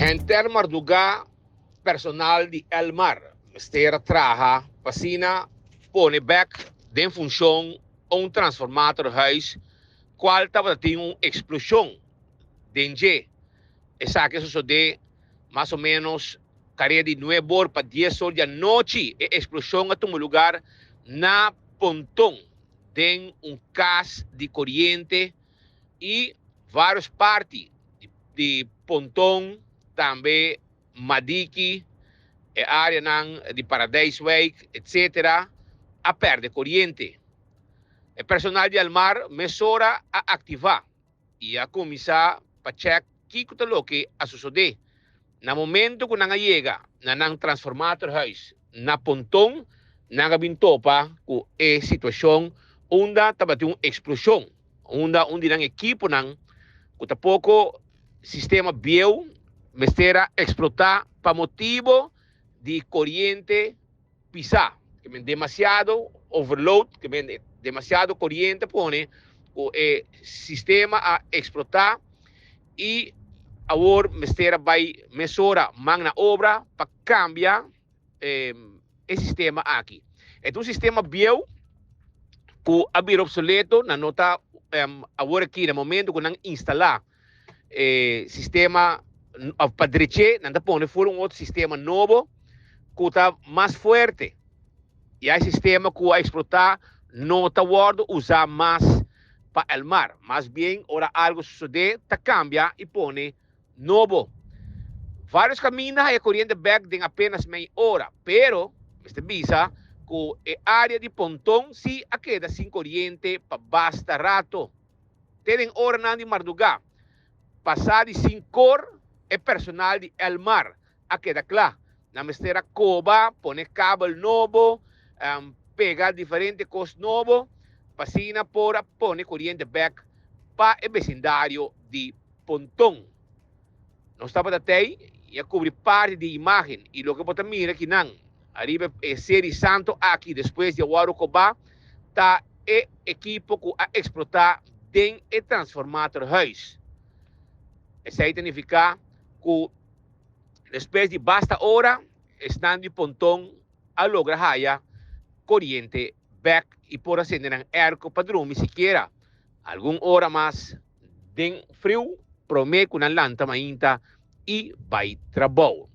Henter mardugá personal di Elmar mester a traha pa asina pone bek den funshon un transformatorhuis kual tabata tin un eksploshon den dje. Esaki a sosodé mas o ménos karea di nuebe or pa dies or di anochi. E eksploshon a tuma lugar na Ponton den un kas di koriente i vários parti di Ponton, tambe Madiki, e áreanan di Paradijswijk, etc. A pèrdè koriente. E personal di Almar mesora a aktivá i a kuminsá pa chèk kiko ta loke a sosodé. Na momento ku nan a yega na nan transformatorhuis na Ponton, nan a bin topa ku e situashon unda tabatin un eksploshon, unda un di nan ekiponan ku ta poko sistema bieu mester a eksplotá pa motibo di koriente pisá, ke men demasiado overload, ke men demasiado koriente pone ku e sistema a eksplotá i awor mester a bai mesora man na obra pa kambia e sistema aki. E ta un sistema bieu ku a bira obsoleto, nan no ta awor aki na momento ku nan instalá e sistema of pa dreché nan ta pone for un otro sistema nobo ku ta mas fuerte. Ya e sistema ku a eksplotá no ta wòrdu usá mas pa Elmar. Mas bien ora algu sosodé ta kambia i pone nobo. Vários kaminda haya koriente bèk den apenas mei ora, pero mester bisa ku e área di Ponton sí a keda sin koriente pa basta rato. Te den oranan di mardugá, pasá di sinkor, e personal di Elmar a keda kla. Nan mester a koba, pone kabel nobo, pega diferente kos nobo pa asina por a pone koriente bèk pa e besindario di Ponton. Nos tabata tei i a kubri parti di e imágen i loke bo ta mira kinan ariba e seri santo aki despues di a wòrdu kobá ta e ekipo ku a eksplotá den e transformatorhuis. Esei ta nifiká ku despues di basta ora esnan di Ponton a logra haya koriente bèk i por a sende nan èrko pa drumi sikiera algun ora mas den friu promé ku nan lanta mainta i bai trabou.